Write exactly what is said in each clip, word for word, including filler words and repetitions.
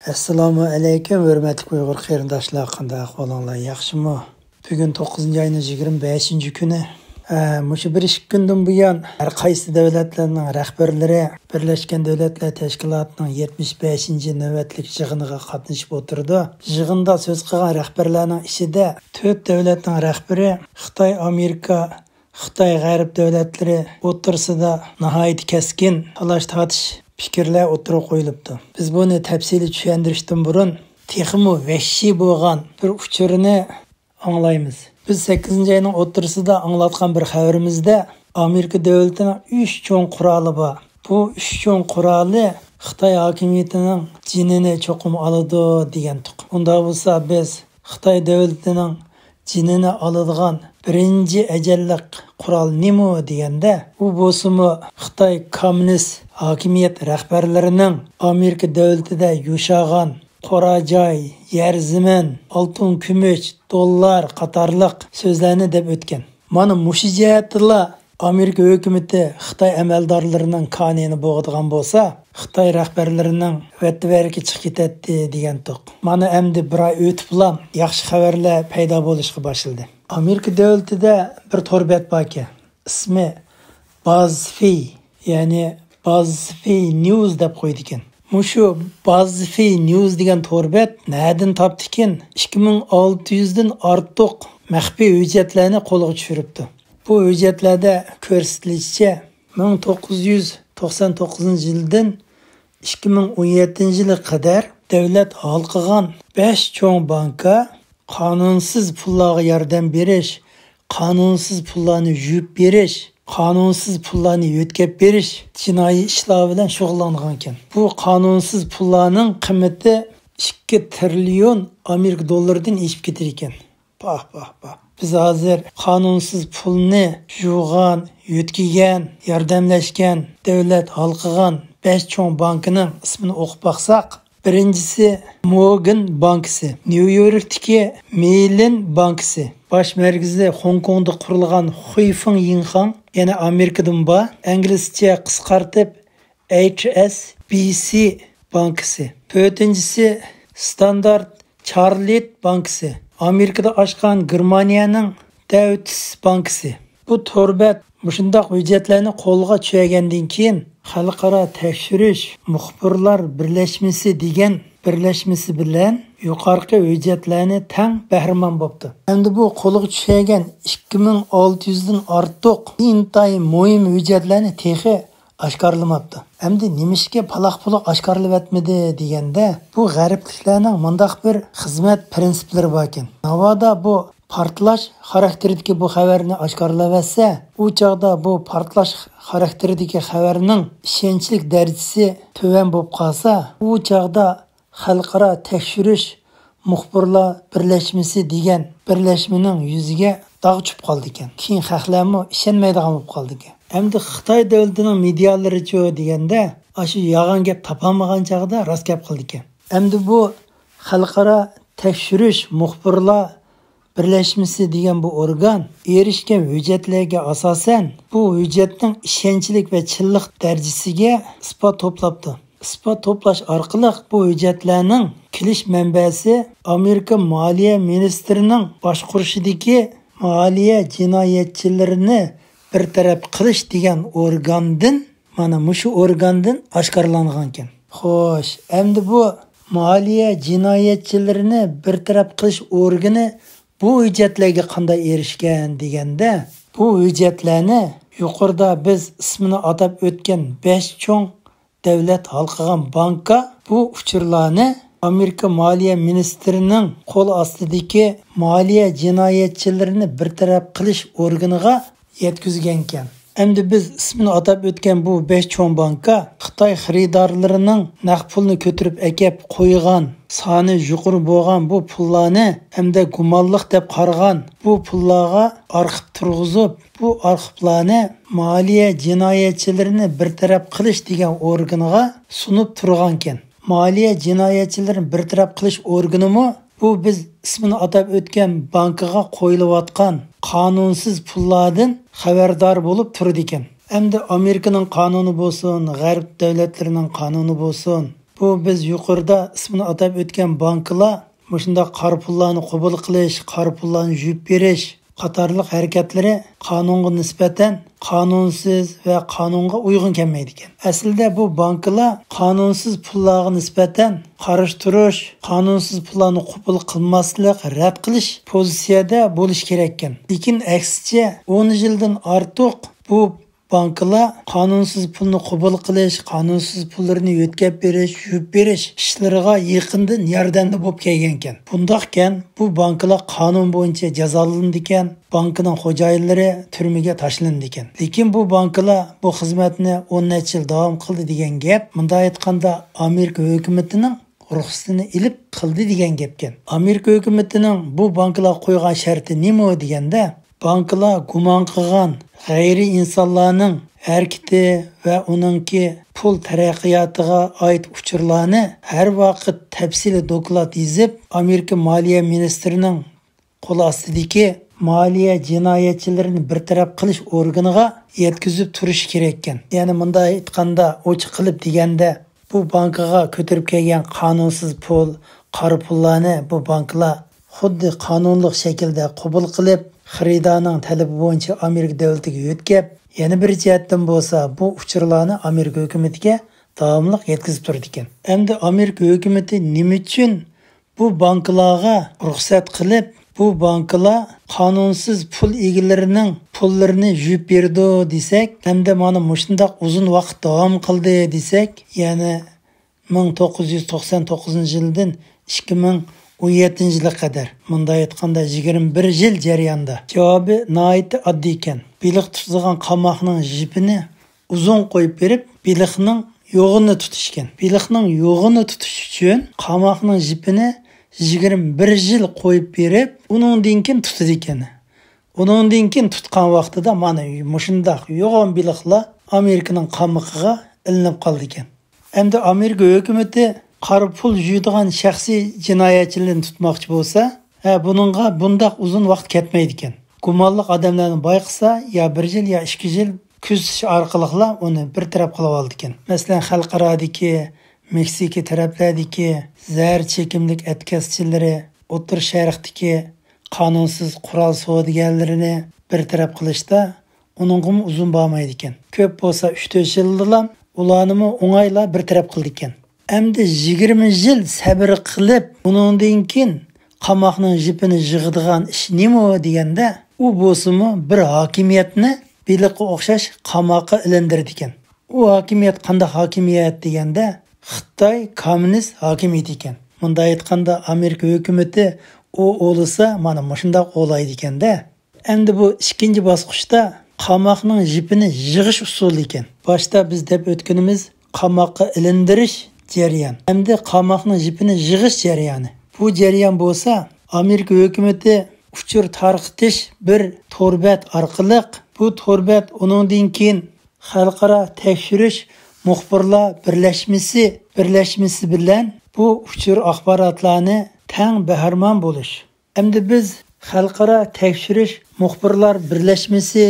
ئەسسالامۇ ئەلەيكۇم، ھۆرمەتلىك ئۇيغۇر قېرىنداشلار، قانداق ئەھۋالىڭلار، ياخشىمۇ؟ بۈگۈن توققۇزىنچى ئاينىڭ يىگىرمە بەشىنچى كۈنى. ھە، مۇشۇ بىر ئىككى كۈندىن بۇيان ھەر قايسى دۆلەتلەرنىڭ رەھبەرلىرى بىرلەشكەن دۆلەتلەر تەشكىلاتىنىڭ يەتمىش بەشىنچى نۆۋەتلىك يىغىنىغا قاتنىشىپ ئولتۇرىدۇ. يىغىندا سۆز قىلغان رەھبەرلەرنىڭ ئىچىدە تۆت دۆلەتنىڭ رەھبىرى خىتاي، ئامېرىكا، خىتاي غەرب دۆلەتلىرى ئوتتۇرىسىدا ناھايىتى كەسكىن تالاش-تارتىش پىكىرلەر ئوتتۇرىغا قويۇلۇپتۇ. بىز بۇنى تەپسىلىي چۈشەندۈرۈشتىن بۇرۇن، تېخىمۇ ۋەھشىي بولغان بىر ئۇچۇرنى ئاڭلايمىز. بىز سەككىزىنچى ئاينىڭ ئوتتۇرىسىدا ئاڭلاتقان بىر خەۋىرىمىزدە، ئامېرىكا دۆلىتىنىڭ ئۈچ چوڭ قورالى بار. بۇ ئۈچ چوڭ قورالى خىتاي ھاكىمىيىتىنىڭ جېنىنى چوقۇم ئالىدۇ دېگەنتۇق. ئۇنداق بولسا، بىز خىتاي دۆلىتىنىڭ جېنىنى ئالىدىغان بىرىنچى ئەجەللىك قورال نېمە دېگەندە، ئۇ بولسىمۇ خىتاي كوممۇنىست ھاكىمىيەت رەھبەرلىرىنىڭ ئامېرىكا دۆلىتىدە يوشاغان قورا جاي، يەر زېمىن، ئالتۇن كۈمۈش، دوللار قاتارلىق سۆزلەرنى دەپ ئۆتكەن. مانا مۇشۇ جەھەتتىلا ئامېرىكا ھۆكۈمىتى خىتاي ئەمەلدارلىرىنىڭ كانىيىنى بوغىدىغان بولسا، خىتاي رەھبەرلىرىنىڭ ۋەتتىۋەرىكى چىقىپ كېتەتتى دېگەنتۇق. مانا ئەمدى بىر ئاي ئۆتۈپلا ياخشى خەۋەرلەر پەيدا بولۇشقا باشلىدى. ئامېرىكا دۆلىتىدە بىر تور بەت باركەن. ئىسمى بازفېي، يەنى بازفېي نيۇز دەپ قويىدىكەن. مۇشۇ بازفېي نيۇز دېگەن تور بەت نەدىن تاپتىكىن؟ ئىككى مىڭ ئالتە يۈزدىن ئارتۇق مەخپىي ھۆججەتلەرنى قولغا چۈشۈرۈپتۇ. بۇ ھۆججەتلەردە كۆرسىتىلىشىچە، مىڭ توققۇز يۈز توقسان توققۇزىنچى يىلدىن ئىككى مىڭ ئون يەتتىنچى يىلغا قەدەر دۆلەت ھالقىغان بەش چوڭ بانكا قانۇنسىز پۇللارغا ياردەم بېرىش، قانۇنسىز پۇللارنى يۇيۇپ بېرىش، قانۇنسىز پۇللارنى يۆتكەپ بېرىش جىنايى ئىشلار بىلەن شۇغۇللانغانىكەن. بۇ قانۇنسىز پۇللارنىڭ قىممىتى ئىككى تىرىليون ئامېرىكا دوللىرىدىن ئېشىپ كېتىدىكەن. پاھ، پاھ، پاھ. بىز ھازىر قانۇنسىز پۇلنى يۇغان، يۆتكىگەن، ياردەملەشكەن، دۆلەت ھالقىغان بەش چوڭ بانكىنىڭ ئىسمىنى ئوقۇپ باقساق، بىرىنچىسى مورگان بانكىسى، نيۇ يوركتىكى مېيلىن بانكىسى، باش مەركىزى خوڭكوڭدا قۇرۇلغان خۇيفېڭ يىڭخاڭ، يەنى ئامېرىكىدىن بار، ئىنگلىزچە قىسقارتىپ، ئەيچ ئەس بى سى بانكىسى. تۆتىنچىسى ستاندارت چارلىت بانكىسى، ئامېرىكىدا ئاچقان گېرمانىيەنىڭ دەۋتىس بانكىسى. بۇ تور بەت مۇشۇنداق ھۆججەتلەرنى قولغا چۈشۈرگەندىن كېيىن، خەلقئارا تەكشۈرۈش مۇخبىرلار بىرلەشمىسى دېگەن بىرلەشمىسى بىلەن يۇقىرىقى ھۆججەتلەرنى تەڭ بەھرىمەن بوپتۇ. ئەمدى بۇ قولغا چۈشۈرگەن ئىككى مىڭ ئالتە يۈزدىن ئارتۇق ئىنتايىن مۇھىم ھۆججەتلەرنى تېخى ئاشكارىلىماپتۇ. ئەمدى نېمىشقا پالاق-پۇلۇق ئاشكارىلىۋەتمىدى دېگەندە، بۇ غەربلىكلەرنىڭ مۇنداق بىر خىزمەت پىرىنسىپلىرى باركەن. ناۋادا بۇ پارتلاش خاراكتېرىدىكى بۇ خەۋەرنى ئاشكارىلاۋەتسە، ئۇ چاغدا بۇ پارتلاش خاراكتېرىدىكى خەۋەرنىڭ ئىشەنچلىك دەرىجىسى تۆۋەن بولۇپ قالسا، ئۇ چاغدا خەلقئارا تەكشۈرۈش مۇخبىرلار بىرلەشمىسى دېگەن بىرلەشمىنىڭ يۈزىگە داغ چۈشۈپ قالىدىكەن. كېيىن خەقلەرمۇ ئىشەنمەيدىغان بولۇپ قالىدىكەن. ئەمدى خىتاي دۆلىتىنىڭ مېدىيالىرىچۇ دېگەندە، ئاشۇ يالغان گەپ تاپالمىغان چاغدا راست گەپ قىلىدىكەن. ئەمدى بۇ خەلقئارا تەكشۈرۈش مۇخبىرلار بىرلەشمىسى دېگەن بۇ ئورگان ئېرىشكەن ھۆججەتلەرگە ئاساسەن، بۇ ھۆججەتنىڭ ئىشەنچلىك ۋە چىنلىق دەرىجىسىگە ئىسپات توپلاپتۇ. ئىسپات توپلاش ئارقىلىق بۇ ھۆججەتلەرنىڭ كېلىش مەنبەسى ئامېرىكا مالىيە مىنىستىرىنىڭ باشقۇرۇشىدىكى مالىيە جىنايەتچىلىرىنى بىر تەرەپ قىلىش دېگەن ئورگاندىن، مانا مۇشۇ ئورگاندىن ئاشكارىلانغانىكەن. خوش، ئەمدى بۇ مالىيە جىنايەتچىلىرىنى بىر تەرەپ قىلىش ئورگىنى بۇ ھۆججەتلەرگە قانداق ئېرىشكەن دېگەندە، بۇ ھۆججەتلەرنى يۇقىرىدا بىز ئىسمىنى ئاتاپ ئۆتكەن بەش چوڭ دۆلەت ھالقىغان بانكا بۇ ئۇچۇرلارنى ئامېرىكا مالىيە مىنىستىرىنىڭ قول ئاستىدىكى مالىيە جىنايەتچىلىرىنى بىر تەرەپ قىلىش ئورگىنىغا يەتكۈزگەنكەن. ئەمدى بىز ئىسمىنى ئاتاپ ئۆتكەن بۇ بەش چوڭ بانكا خىتاي خېرىدارلىرىنىڭ نەق پۇلنى كۆتۈرۈپ ئەكەپ قويغان، سانى يۇقىرى بولغان بۇ پۇللارنى ھەمدە گۇمانلىق دەپ قارىغان بۇ پۇللارغا ئارخىپ تۇرغۇزۇپ، بۇ ئارخىپلارنى مالىيە جىنايەتچىلىرىنى بىر تەرەپ قىلىش دېگەن ئورگىنىغا سۇنۇپ تۇرغانكەن. مالىيە جىنايەتچىلىرىنى بىر تەرەپ قىلىش ئورگىنىمۇ بۇ بىز ئىسمىنى ئاتاپ ئۆتكەن بانكىغا قويۇلۇۋاتقان قانۇنسىز پۇللاردىن خەۋەردار بولۇپ تۇرىدىكەن. ئەمدى ئامېرىكىنىڭ قانۇنى بولسۇن، غەرب دۆلەتلىرىنىڭ قانۇنى بولسۇن، بۇ بىز يۇقىرىدا ئىسمىنى ئاتاپ ئۆتكەن بانكىلار مۇشۇنداق قارا پۇللارنى قوبۇل قىلىش، قارا پۇللارنى يۇيۇپ بېرىش قاتارلىق ھەرىكەتلىرى قانۇنغا نىسبەتەن قانۇنسىز ۋە قانۇنغا ئۇيغۇن كەلمەيدىكەن. ئەسلىدە بۇ بانكىلار قانۇنسىز پۇللارغا نىسبەتەن قارشى تۇرۇش، قانۇنسىز پۇللارنى قوبۇل قىلماسلىق، رەت قىلىش پوزىتسىيەدە بولۇش كېرەككەن. لېكىن ئەكسىچە، ئون يىلدىن ئارتۇق بۇ بانكىلار قانۇنسىز پۇلنى قوبۇل قىلىش، قانۇنسىز پۇللىرىنى يۆتكەپ بېرىش، يۇيۇپ بېرىش ئىشلىرىغا يېقىندىن ياردەمدە بولۇپ كەلگەنكەن. بۇنداقكەن، بۇ بانكىلار قانۇن بويىچە جازالىنىدىكەن، بانكىنىڭ خوجايىنلىرى تۈرمىگە تاشلىنىدىكەن. لېكىن بۇ بانكىلار بۇ خىزمەتنى ئون نەچچە يىل داۋام قىلدى دېگەن گەپ، مۇنداق ئېيتقاندا، ئامېرىكا ھۆكۈمىتىنىڭ رۇخسىتىنى ئېلىپ قىلدى دېگەن گەپكەن. ئامېرىكا ھۆكۈمىتىنىڭ بۇ بانكىلارغا قويغان شەرتى نېمە دېگەندە، بانكىلار گۇمان قىلغان غەيرىي ئىنسانلارنىڭ ھەرىكىتى ۋە ئۇنىڭكى پۇل تەرەققىياتىغا ئائىت ئۇچۇرلارنى ھەر ۋاقىت تەپسىلىي دوكلات يېزىپ، ئامېرىكا مالىيە مىنىستىرىنىڭ قول ئاستىدىكى مالىيە جىنايەتچىلىرىنى بىر تەرەپ قىلىش ئورگىنىغا يەتكۈزۈپ تۇرۇشى كېرەككەن. يەنى مۇنداق ئېيتقاندا، ئوچۇق قىلىپ دېگەندە، بۇ بانكىغا كۆتۈرۈپ كەلگەن قانۇنسىز پۇل، قارا پۇللارنى بۇ بانكىلار خۇددى قانۇنلۇق شەكىلدە قوبۇل قىلىپ، خېرىدارنىڭ تەلىپى بويىچە ئامېرىكا دۆلىتىگە يۆتكەپ، يەنە بىر جەھەتتىن بولسا بۇ ئۇچۇرلارنى ئامېرىكا ھۆكۈمىتىگە داۋاملىق يەتكۈزۈپ تۇرىدىكەن. ئەمدى ئامېرىكا ھۆكۈمىتى نېمە ئۈچۈن بۇ بانكىلارغا رۇخسەت قىلىپ، بۇ بانكىلار قانۇنسىز پۇل ئىگىلىرىنىڭ پۇللىرىنى يۇيۇپ بېرىدۇ دېسەك، ھەمدە مانا مۇشۇنداق ئۇزۇن ۋاقىت داۋام قىلدى دېسەك، يەنى مىڭ توققۇز يۈز توقسان توققۇزىنچى يىلدىن ئىككى مىڭ ئون يەتتىنچى يىلغا قەدەر، مۇنداق ئېيتقاندا، يىگىرمە بىر يىل جەريانىدا. جاۋابى ناھايىتى ئاددىيكەن. بېلىق تۇتىدىغان قاماقنىڭ يىپىنى ئۇزۇن قويۇپ بېرىپ، بېلىقنىڭ يوغىنى تۇتۇشكەن. بېلىقنىڭ يوغىنى تۇتۇش ئۈچۈن قاماقنىڭ يىپىنى يىگىرمە بىر يىل قويۇپ بېرىپ، ئۇنىڭدىن كېيىن تۇتىدىكەن. ئۇنىڭدىن كېيىن تۇتقان ۋاقتىدا مانا مۇشۇنداق يوغان بېلىقلار ئامېرىكىنىڭ قامىقىغا ئىلىنىپ قالىدىكەن. ئەمدى ئامېرىكا ھۆكۈمىتى قارا پۇل يۇيىدىغان شەخسىي جىنايەتچىلەرنى تۇتماقچى بولسا، ھە، بۇنىڭغا بۇنداق ئۇزۇن ۋاقىت كەتمەيدىكەن. گۇمانلىق ئادەملەرنى بايقىسا، يا بىر يىل، يا ئىككى يىل كۆزىتىش ئارقىلىقلا ئۇنى بىر تەرەپ قىلىۋالىدىكەن. مەسىلەن، خەلقئارادىكى مېكسىكا تەرەپلەردىكى زەھەر چېكىملىك ئەتكەسچىلىرى، ئوتتۇرا شەرقتىكى قانۇنسىز قورال سودىگەرلىرىنى بىر تەرەپ قىلىشتا ئۇنىڭغىمۇ ئۇزۇن بارمايدىكەن. كۆپ بولسا ئۈچ تۆت يىلدىلا ئۇلارنىمۇ ئوڭايلا بىر تەرەپ قىلىدىكەن. ئەمدى يىگىرمە يىل سەبرى قىلىپ، ئۇنىڭدىن كېيىن قاماقنىڭ يىپىنى يىغىدىغان ئىش نېمە دېگەندە، ئۇ بولسىمۇ بىر ھاكىمىيەتنى بېلىققا ئوخشاش قاماققا ئىلىندۈرىدىكەن. ئۇ ھاكىمىيەت قانداق ھاكىمىيەت دېگەندە، خىتاي كوممۇنىست ھاكىمىيىتى ئىكەن. مۇنداق ئېيتقاندا، ئامېرىكا ھۆكۈمىتى ئۇ ئوۋلىسا، مانا مۇشۇنداق ئوۋلايدىكەن-دە. ئەمدى بۇ ئىككىنچى باسقۇچتا قاماقنىڭ يىپىنى يىغىش ئۇسۇلى ئىكەن. باشتا بىز دەپ ئۆتكىنىمىز قاماققا ئىلىندۈرۈش جەريان. ئەمدى قاماقنىڭ يىپىنى يىغىش جەريانى. بۇ جەريان بولسا ئامېرىكا ھۆكۈمىتى ئۇچۇر تارقىتىش بىر تور بەت ئارقىلىق، بۇ تور بەت ئۇنىڭدىن كېيىن خەلقئارا تەكشۈرۈش مۇخبىرلار بىرلەشمىسى، بىرلەشمىسى بىلەن بۇ ئۇچۇر ئاخباراتلارنى تەڭ بەھرىمەن بولۇش. ئەمدى بىز خەلقئارا تەكشۈرۈش مۇخبىرلار بىرلەشمىسى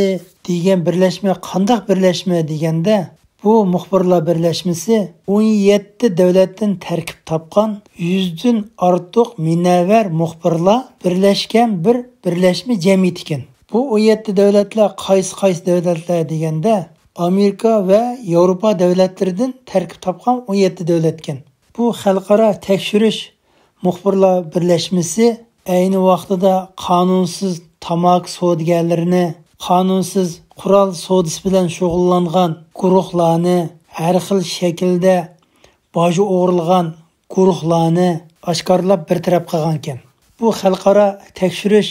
دېگەن بىرلەشمە قانداق بىرلەشمە دېگەندە، بۇ مۇخبىرلار بىرلەشمىسى ئون يەتتە دۆلەتتىن تەركىب تاپقان يۈزدىن ئارتۇق مۇنەۋۋەر مۇخبىرلار بىرلەشكەن بىر بىرلەشمە جەمئىيىتى ئىكەن. بۇ ئون يەتتە دۆلەتلەر قايسى، قايسى دۆلەتلەر دېگەندە، ئامېرىكا ۋە ياۋروپا دۆلەتلىرىدىن تەركىب تاپقان ئون يەتتە دۆلەتكەن. بۇ خەلقئارا تەكشۈرۈش مۇخبىرلار بىرلەشمىسى ئەينى ۋاقتىدا قانۇنسىز تاماكا سودىگەرلىرىنى، قانۇنسىز قورال سودىسى بىلەن شۇغۇللانغان گۇرۇھلارنى، ھەر خىل شەكىلدە باج ئوغرىلىغان گۇرۇھلارنى ئاشكارىلاپ بىر تەرەپ قىلغانىكەن. بۇ خەلقئارا تەكشۈرۈش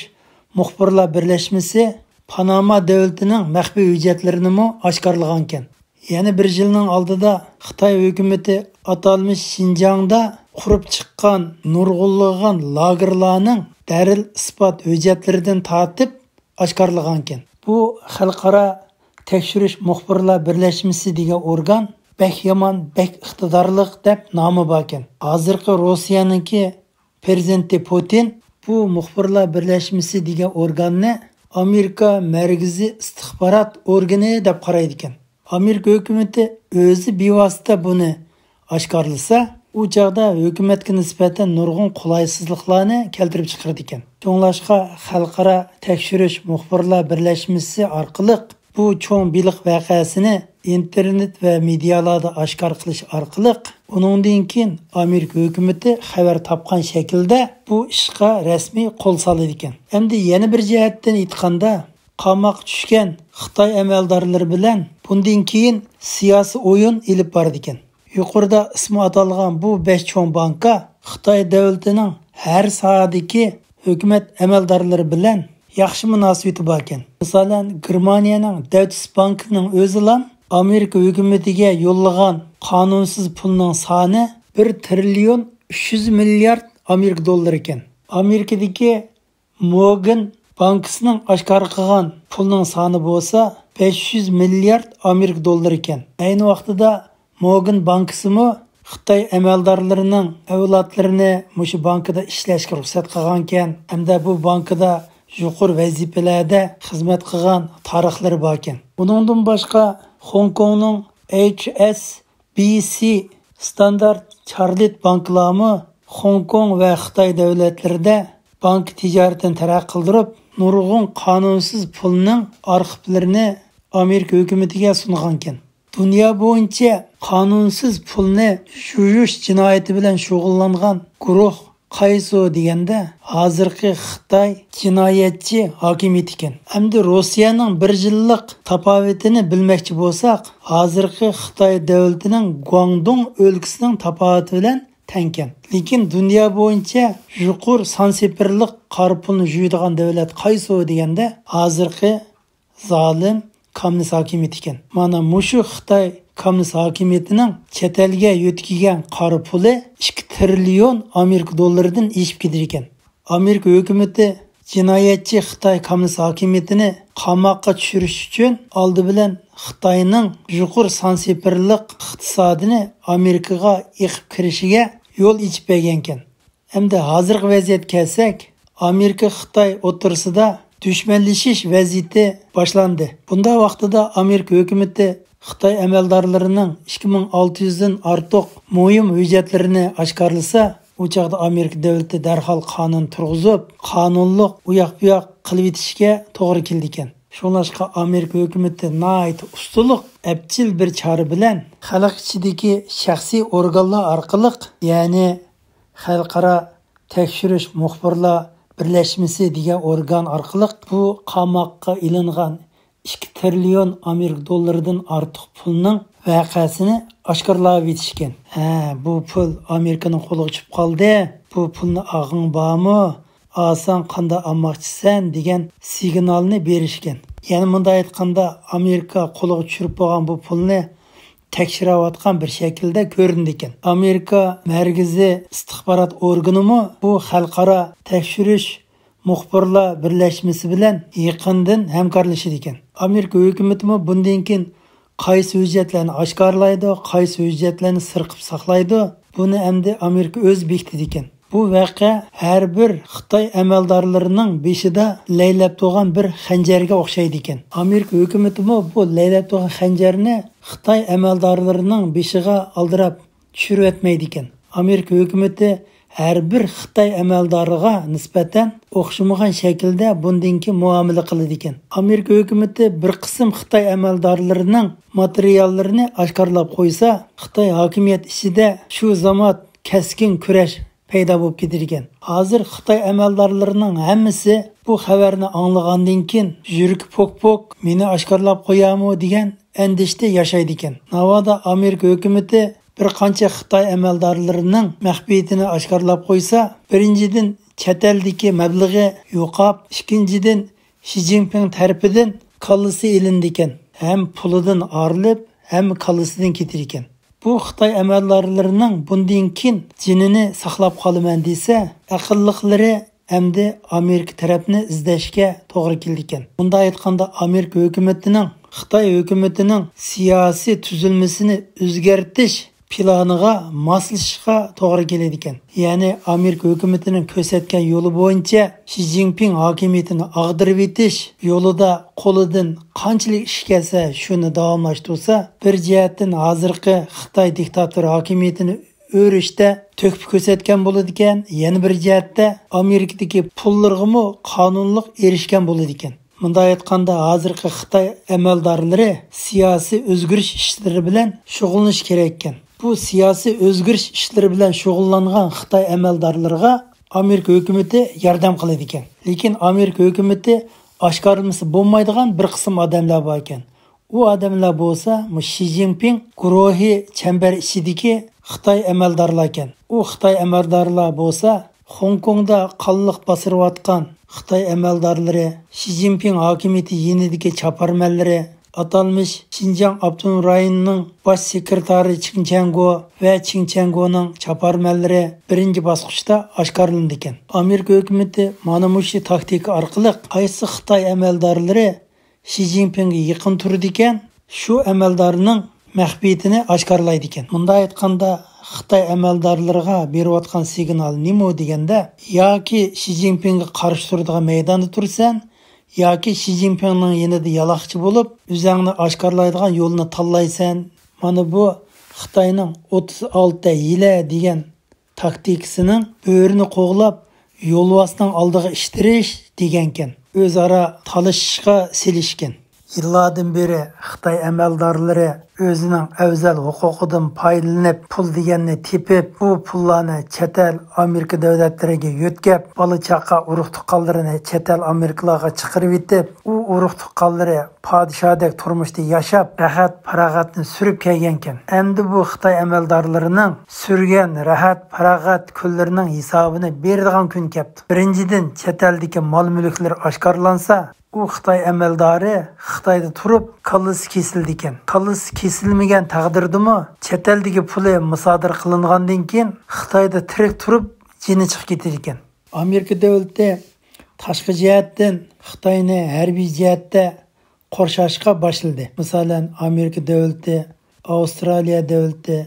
مۇخبىرلار بىرلەشمىسى پاناما دۆلىتىنىڭ مەخپىي ھۆججەتلىرىنىمۇ ئاشكارىلىغانىكەن. يەنە بىر يىلنىڭ ئالدىدا خىتاي ھۆكۈمىتى ئاتالمىش شىنجاڭدا قۇرۇپ چىققان نۇرغۇنلىغان لاگېرلارنىڭ دەلىل-ئىسپات ھۆججەتلىرىدىن تارتىپ ئاشكارىلىغانىكەن. بۇ خەلقئارا تەكشۈرۈش مۇخبىرلار بىرلەشمىسى دېگەن ئورگان بەك يامان، بەك ئىقتىدارلىق دەپ نامى باركەن. ھازىرقى روسىيەنىڭكى پىرېزىدېنتى پۇتىن بۇ مۇخبىرلار بىرلەشمىسى دېگەن ئورگاننى ئامېرىكا مەركىزىي ئىستىخبارات ئورگىنى دەپ قارايدىكەن. ئامېرىكا ھۆكۈمىتى ئۆزى بىۋاسىتە بۇنى ئاشكارىلىسا، ئۇ چاغدا ھۆكۈمەتكە نىسبەتەن نۇرغۇن قولايسىزلىقلارنى كەلتۈرۈپ چىقىرىدىكەن. شۇڭلاشقا خەلقئارا تەكشۈرۈش مۇخبىرلار بىرلەشمىسى ئارقىلىق بۇ چوڭ بېلىق ۋەقەسىنى ئىنتېرنېت ۋە مېدىيالاردا ئاشكارا قىلىش ئارقىلىق، ئۇنىڭدىن كېيىن ئامېرىكا ھۆكۈمىتى خەۋەر تاپقان شەكىلدە بۇ ئىشقا رەسمىي قول سالىدىكەن. ئەمدى يەنە بىر جەھەتتىن ئېيتقاندا، قاماققا چۈشكەن خىتاي ئەمەلدارلىرى بىلەن بۇندىن كېيىن سىياسىي ئويۇن ئېلىپ بارىدىكەن. يۇقىرىدا ئىسمى ئاتالغان بۇ بەش چوڭ بانكا خىتاي دۆلىتىنىڭ ھەر ساھەدىكى ھۆكۈمەت ئەمەلدارلىرى بىلەن ياخشى مۇناسىۋىتى باركەن. مىسالەن، گېرمانىيەنىڭ دەۋتىس بانكىنىڭ ئۆزىلا ئامېرىكا ھۆكۈمىتىگە يوللىغان قانۇنسىز پۇلنىڭ سانى بىر تىرىليون ئۈچ يۈز مىليارد ئامېرىكا دوللىرى ئىكەن. ئامېرىكىدىكى مورگان بانكىسىنىڭ ئاشكارا قىلغان پۇلنىڭ سانى بولسا بەش يۈز مىليارد ئامېرىكا دوللىرى ئىكەن. ئەينى ۋاقتىدا مورگان بانكىسىمۇ خىتاي ئەمەلدارلىرىنىڭ ئەۋلادلىرىنى مۇشۇ بانكىدا ئىشلەشكە رۇخسەت قىلغانىكەن، ھەمدە بۇ بانكىدا يۇقىرى ۋەزىپىلەردە خىزمەت قىلغان تارىخلىرى باركەن. ئۇنىڭدىن باشقا، خوڭكوڭنىڭ ئېچ ئېس بى سى ستاندارت چارلىت بانكىلارمۇ خوڭكوڭ ۋە خىتاي دۆلەتلىرىدە بانكا تىجارىتىنى تەرەققىي قىلدۇرۇپ، نۇرغۇن قانۇنسىز پۇلنىڭ ئارخىپلىرىنى ئامېرىكا ھۆكۈمىتىگە سۇنغانىكەن. دۇنيا بويىچە قانۇنسىز پۇلنى يۇيۇش جىنايىتى بىلەن شۇغۇللانغان گۇرۇھ قايسى دېگەندە، ھازىرقى خىتاي جىنايەتچى ھاكىمىيىتى ئىكەن. ئەمدى روسىيەنىڭ بىر يىللىق تاپاۋىتىنى بىلمەكچى بولساق، ھازىرقى خىتاي دۆلىتىنىڭ گۇاڭدۇڭ ئۆلكىسىنىڭ تاپاۋىتى بىلەن تەڭكەن. لېكىن دۇنيا بويىچە يۇقىرى سان سېپىرلىق قارا پۇلنى يۇيىدىغان دۆلەت قايسى دېگەندە، ھازىرقى زالىم كوممۇنىست ھاكىمىيىتى ئىكەن. مانا مۇشۇ خىتاي كوممۇنىست ھاكىمىيىتىنىڭ چەت ئەلگە يۆتكىگەن قارا پۇلى ئىككى تىرىليون ئامېرىكا دوللىرىدىن ئېشىپ كېتىدىكەن. ئامېرىكا ھۆكۈمىتى جىنايەتچى خىتاي كوممۇنىست ھاكىمىيىتىنى قاماققا چۈشۈرۈش ئۈچۈن ئالدى بىلەن خىتاينىڭ يۇقىرى سان سېپىرلىق ئىقتىسادىنى ئامېرىكىغا ئېقىپ كىرىشىگە يول ئېچىپ بەرگەنكەن. ئەمدى ھازىرقى ۋەزىيەتكە كەلسەك، ئامېرىكا خىتاي ئوتتۇرىسىدا دۈشمەنلىشىش ۋەزىيىتى باشلاندى. بۇنداق ۋاقتىدا ئامېرىكا ھۆكۈمىتى خىتاي ئەمەلدارلىرىنىڭ ئىككى مىڭ ئالتە يۈزدىن ئارتۇق مۇھىم ھۆججەتلىرىنى ئاشكارىلىسا، ئۇ چاغدا ئامېرىكا دۆلىتى دەرھال قانۇن تۇرغۇزۇپ، قانۇنلۇق ئۇياق-بۇياق قىلىۋېتىشكە توغرا كېلىدىكەن. شۇڭلاشقا ئامېرىكا ھۆكۈمىتى ناھايىتى ئۇستىلىق، ئەپچىل بىر چارە بىلەن خەلق ئىچىدىكى شەخسىي ئورگانلار ئارقىلىق، يەنى خەلقئارا تەكشۈرۈش مۇخبىرلار بىرلەشمىسى دېگەن ئورگان ئارقىلىق بۇ قاماققا ئېلىنغان ئىككى تىرىليون ئامېرىكا دوللىرىدىن ئارتۇق پۇلنىڭ ۋەقەسىنى ئاشكارىلاۋېتىشكەن. ھە، بۇ پۇل ئامېرىكىنىڭ قولىغا چۈشۈپ قالدى، بۇ پۇلنى ئالغۇڭ بارمۇ؟ ئالساڭ قانداق ئالماقچىسەن؟ دېگەن سىگنالنى بېرىشكەن. يەنە مۇنداق ئېيتقاندا، ئامېرىكا قولىغا چۈشۈرۈپ بولغان بۇ پۇلنى تەكشۈرۈۋاتقان بىر شەكىلدە كۆرۈنىدىكەن. ئامېرىكا مەركىزىي ئىستىخبارات ئورگىنىمۇ بۇ خەلقئارا تەكشۈرۈش مۇخبىرلار بىرلەشمىسى بىلەن يېقىندىن ھەمكارلىشىدىكەن. ئامېرىكا ھۆكۈمىتىمۇ بۇندىن كېيىن قايسى ھۆججەتلەرنى ئاشكارىلايدۇ، قايسى ھۆججەتلەرنى سىر قىلىپ ساقلايدۇ، بۇنى ئەمدى ئامېرىكا ئۆزى بېكىتىدىكەن. بۇ ۋەقە ھەر بىر خىتاي ئەمەلدارلىرىنىڭ بېشىدا لەيلەپ تۇرغان بىر خەنجەرگە ئوخشايدىكەن. ئامېرىكا ھۆكۈمىتىمۇ بۇ لەيلەپ تۇرغان خەنجەرنى خىتاي ئەمەلدارلىرىنىڭ بېشىغا ئالدىراپ چۈشۈرۈۋەتمەيدىكەن. ئامېرىكا ھۆكۈمىتى ھەر بىر خىتاي ئەمەلدارىغا نىسبەتەن ئوخشىمىغان شەكىلدە بۇندىن كېيىن مۇئامىلە قىلىدىكەن. ئامېرىكا ھۆكۈمىتى بىر قىسىم خىتاي ئەمەلدارلىرىنىڭ ماتېرىياللىرىنى ئاشكارىلاپ قويسا، خىتاي ھاكىمىيەت ئىچىدە شۇ زامات كەسكىن كۈرەش پەيدا بولۇپ كېتىدىكەن. ھازىر خىتاي ئەمەلدارلىرىنىڭ ھەممىسى بۇ خەۋەرنى ئاڭلىغاندىن كېيىن، يۈرىكى پوك-پوك، مېنى ئاشكارىلاپ قويامۇ دېگەن ئەندىشىدە ياشايدىكەن. ناۋادا ئامېرىكا ھۆكۈمىتى بىر قانچە خىتاي ئەمەلدارلىرىنىڭ مەخپىيىتىنى ئاشكارىلاپ قويسا، بىرىنچىدىن، چەت ئەلدىكى مەبلىغى يوقاپ، ئىككىنچىدىن، شى جىنپىڭ تەرىپىدىن كاللىسى ئېلىنىدىكەن، ھەم پۇلىدىن ئايرىلىپ، ھەم كاللىسىدىن كېتىدىكەن. بۇ خىتاي ئەمەلدارلىرىنىڭ بۇندىن كېيىن جېنىنى ساقلاپ قالىمەن دېسە، ئەقىللىقلىرى ئەمدى ئامېرىكا تەرەپنى ئىزدەشكە توغرا كېلىدىكەن. مۇنداق ئېيتقاندا، ئامېرىكا ھۆكۈمىتىنىڭ خىتاي ھۆكۈمىتىنىڭ سىياسىي تۈزۈلمىسىنى ئۆزگەرتىش پىلانىغا ماسلىشىشقا توغرا كېلىدىكەن. يەنى ئامېرىكا ھۆكۈمىتىنىڭ كۆرسەتكەن يولى بويىچە شى جىنپىڭ ھاكىمىيىتىنى ئاغدۇرۇۋېتىش يولىدا قولىدىن قانچىلىك ئىش كەلسە، شۇنى داۋاملاشتۇرسا، بىر جەھەتتىن ھازىرقى خىتاي دىكتاتور ھاكىمىيىتىنى ئۆرۈشتە تۆھپە كۆرسەتكەن بولىدىكەن، يەنە بىر جەھەتتە ئامېرىكىدىكى پۇللىرىغىمۇ قانۇنلۇق ئېرىشكەن بولىدىكەن. مۇنداق ئېيتقاندا، ھازىرقى خىتاي ئەمەلدارلىرى سىياسىي ئۆزگىرىش ئىشلىرى بىلەن شۇغۇللىنىشى كېرەك ئىكەن. بۇ سىياسىي ئۆزگىرىش ئىشلىرى بىلەن شۇغۇللانغان خىتاي ئەمەلدارلىرىغا ئامېرىكا ھۆكۈمىتى ياردەم قىلىدىكەن. لېكىن ئامېرىكا ھۆكۈمىتى ئاشكارىلىمىسا بولمايدىغان بىر قىسىم ئادەملەر بار ئىكەن. ئۇ ئادەملەر بولسا مۇ شى جىنپىڭ گۇرۇھى چەمبەر ئىچىدىكى خىتاي ئەمەلدارلار ئىكەن. ئۇ خىتاي ئەمەلدارلار بولسا خوڭكوڭدا قانلىق باسىرىۋاتقان خىتاي ئەمەلدارلىرى، شى جىنپىڭ ھاكىمىيىتى يېنىدىكى چاپارمەنلىرى، ئاتالمىش شىنجاڭ ئاپتونوم رايونىنىڭ باش سېكرېتارى چېڭ چيەنگو ۋە چېڭ چيەنگونىڭ چاپارمەنلىرى بىرىنچى باسقۇچتا ئاشكارىلىنىدىكەن. ئامېرىكا ھۆكۈمىتى مانا مۇشۇ تاكتىكا ئارقىلىق قايسى خىتاي ئەمەلدارلىرى شى جىنپىڭگە يېقىن تۇرىدىكەن، شۇ ئەمەلدارنىڭ مەخپىيىتىنى ئاشكارىلايدىكەن. مۇنداق ئېيتقاندا، خىتاي ئەمەلدارلىرىغا بېرىۋاتقان سىگنال نېمە دېگەندە، ياكى شى جىنپىڭگە قارشى تۇرىدىغان مەيداندا تۇرىسەن، ياكى شى جىنپىڭنىڭ يېنىدا يالاقچى بولۇپ، ئۆزەڭنى ئاشكارىلايدىغان يولنى تاللايسەن. مانا بۇ خىتاينىڭ ئوتتۇز ئالتە ھىيلە دېگەن تاكتىكىسىنىڭ بۆرىنى قوغلاپ، يولۋاسنىڭ ئالدىغا ئىتتىرىش دېگەنكەن. ئۆزئارا تالىشىشقا سېلىشكەن. يىللاردىن بېرى خىتاي ئەمەلدارلىرى ئۆزىنىڭ ئەۋزەل ھوقۇقىدىن پايدىلىنىپ، پۇل دېگەننى تېپىپ، بۇ پۇللارنى چەت ئەل ئامېرىكا دۆلەتلىرىگە يۆتكەپ، بالا-چاقا، ئۇرۇق-تۇغقانلىرىنى چەت ئەل ئامېرىكىلارغا چىقىرىۋېتىپ، ئۇ ئۇرۇق-تۇغقانلىرى پادىشاھدەك تۇرمۇشتا ياشاپ، راھەت-پاراغەتنى سۈرۈپ كەلگەنكەن. ئەمدى بۇ خىتاي ئەمەلدارلىرىنىڭ سۈرگەن راھەت-پاراغەت كۈنلىرىنىڭ ھېسابىنى بېرىدىغان كۈن كەپتۇ. بىرىنچىدىن، چەت ئەلدىكى مال-مۈلۈكلىرى ئاشكارىلانسا، ئۇ خىتاي ئەمەلدارى خىتايدا تۇرۇپ كاللىسى كېسىلىدىكەن. كاللىسى كېسىلمىگەن تەقدىردىمۇ، چەت ئەلدىكى پۇلى مۇسادىرە قىلىنغاندىن كېيىن، خىتايدا تىرىك تۇرۇپ جېنى چىقىپ كېتىدىكەن. ئامېرىكا دۆلىتى تاشقى جەھەتتىن خىتاينى ھەربىي جەھەتتە قورشاشقا باشلىدى. مىسالەن، ئامېرىكا دۆلىتى، ئاۋسترالىيە دۆلىتى،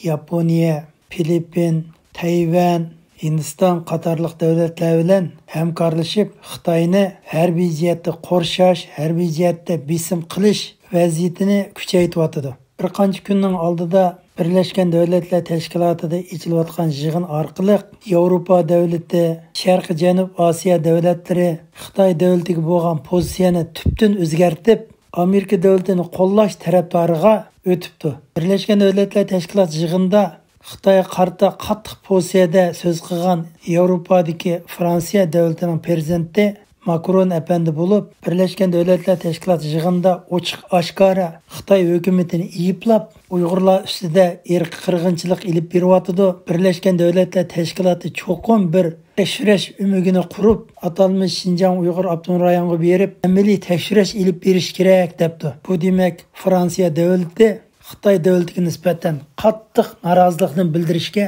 ياپونىيە، فىلىپپىن، تەيۋەن، ھىندىستان قاتارلىق دۆلەتلەر بىلەن ھەمكارلىشىپ، خىتاينى ھەربىي جەھەتتە قورشاش، ھەربىي جەھەتتە بېسىم قىلىش ۋەزىيىتىنى كۈچەيتىۋاتىدۇ. بىر قانچە كۈننىڭ ئالدىدا بىرلەشكەن دۆلەتلەر تەشكىلاتىدا ئېچىلىۋاتقان يىغىن ئارقىلىق ياۋروپا دۆلىتى، شەرقىي جەنۇب ئاسىيا دۆلەتلىرى خىتاي دۆلىتىگە بولغان پوزىتسىيەنى تۈپتىن ئۆزگەرتىپ، ئامېرىكا دۆلىتىنى قوللاش تەرەپدارىغا ئۆتۈپتۇ. بىرلەشكەن دۆلەتلەر تەشكىلاتى يىغىندا خىتايغا قارىتا قاتتىق پوزىتسىيەدە سۆز قىلغان ياۋروپادىكى فرانسىيە دۆلىتىنىڭ پىرېزىدېنتى ماكرون ئەپەندى بولۇپ، بىرلەشكەن دۆلەتلەر تەشكىلاتى يىغىنىدا ئوچۇق-ئاشكارا خىتاي ھۆكۈمىتىنى ئەيىبلەپ، ئۇيغۇرلار ئۈستىدە ئىرقىي قىرغىنچىلىق ئېلىپ بېرىۋاتىدۇ. بىرلەشكەن دۆلەتلەر تەشكىلاتى چوقۇم بىر تەكشۈرۈش ئۆمىكىنى قۇرۇپ، ئاتالمىش شىنجاڭ ئۇيغۇر ئاپتونوم رايونىغا بېرىپ، ئەمەلىي تەكشۈرۈش ئېلىپ بېرىش كېرەك، دەپتۇ. بۇ دېمەك، فرانسىيە دۆلىتى خىتاي دۆلىتىگە نىسبەتەن قاتتىق نارازىلىقنى بىلدۈرۈشكە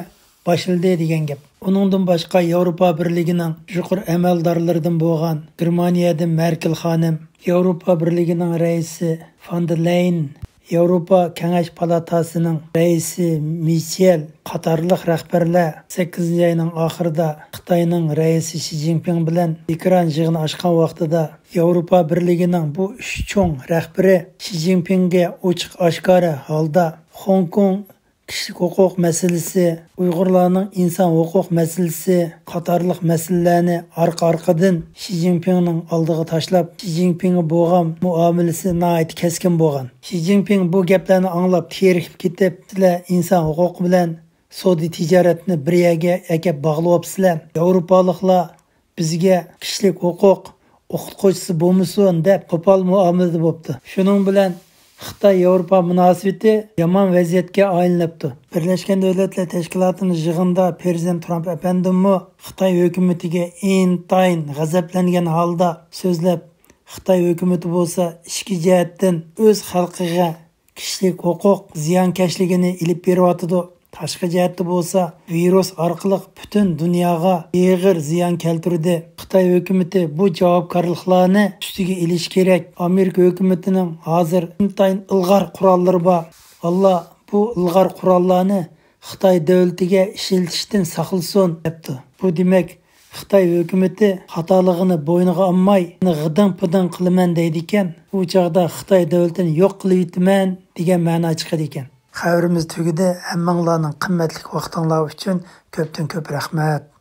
باشلىدى دېگەن گەپ. ئۇنىڭدىن باشقا، ياۋروپا بىرلىكىنىڭ يۇقىرى ئەمەلدارلىرىدىن بولغان گېرمانىيەدىن مەركېل خانىم، ياۋروپا بىرلىكىنىڭ رەئىسى فون دېر لەيەن، ياۋروپا كېڭەش پالاتاسىنىڭ رەئىسى مىچېل قاتارلىق رەھبەرلەر سەككىزىنچى ئاينىڭ ئاخىرىدا خىتاينىڭ رەئىسى شى جىنپىڭ بىلەن ئېكران يىغىنى ئاچقان ۋاقتىدا، ياۋروپا بىرلىكىنىڭ بۇ ئۈچ چوڭ رەھبىرى شى جىنپىڭگە ئوچۇق-ئاشكارا ھالدا خوڭكوڭ، كىشىلىك ھوقۇق مەسىلىسى، ئۇيغۇرلارنىڭ ئىنسان ھوقۇق مەسىلىسى قاتارلىق مەسىلىلەرنى ئارقا-ئارقىدىن شى جىنپىڭنىڭ ئالدىغا تاشلاپ، شى جىنپىڭغا بولغان مۇئامىلىسى ناھايىتى كەسكىن بولغان. شى جىنپىڭ بۇ گەپلەرنى ئاڭلاپ تېرىكىپ كېتىپ، سىلەر ئىنسان ھوقۇقى بىلەن سودا تىجارەتنى بىر يەرگە ئەكەپ باغلىۋاپسىلەر. ياۋروپالىقلار بىزگە كىشىلىك ھوقۇق ئوقۇتقۇچىسى بولمىسۇن دەپ، قوپال مۇئامىلىدە بوپتۇ. شۇنىڭ بىلەن خىتاي ياۋروپا مۇناسىۋىتى يامان ۋەزىيەتكە ئايلىنىپتۇ. بىرلەشكەن دۆلەتلەر تەشكىلاتىنىڭ يىغىنىدا پىرېزىدېنت ترامپ ئەپەندىمۇ خىتاي ھۆكۈمىتىگە ئىنتايىن غەزەپلەنگەن ھالدا سۆزلەپ، خىتاي ھۆكۈمىتى بولسا ئىچكى جەھەتتىن ئۆز خەلقىگە كىشىلىك ھوقۇق زىيانكەشلىكىنى ئېلىپ بېرىۋاتىدۇ. تاشقى جەھەتتە بولسا ۋىرۇس ئارقىلىق پۈتۈن دۇنياغا ئېغىر زىيان كەلتۈردى. خىتاي ھۆكۈمىتى بۇ جاۋابكارلىقلارنى ئۈستىگە ئېلىشى كېرەك. ئامېرىكا ھۆكۈمىتىنىڭ ھازىر ئىنتايىن ئىلغار قوراللىرى بار. ئاللا بۇ ئىلغار قوراللارنى خىتاي دۆلىتىگە ئىشلىتىشتىن ساقلىسۇن، دەپتۇ. بۇ دېمەك، خىتاي ھۆكۈمىتى خاتالىقىنى بوينىغا ئالماي، غىدىڭ-پىدىڭ قىلىمەن دەيدىكەن. ئۇ چاغدا خىتاي دۆلىتىنى يوق قىلىۋېتىمەن دېگەن مەنا چىقىدىكەن. خەۋىرىمىز تۈگىدى. ھەممىڭلارنىڭ قىممەتلىك ۋاقتىڭلار ئۈچۈن كۆپتىن كۆپ رەھمەت.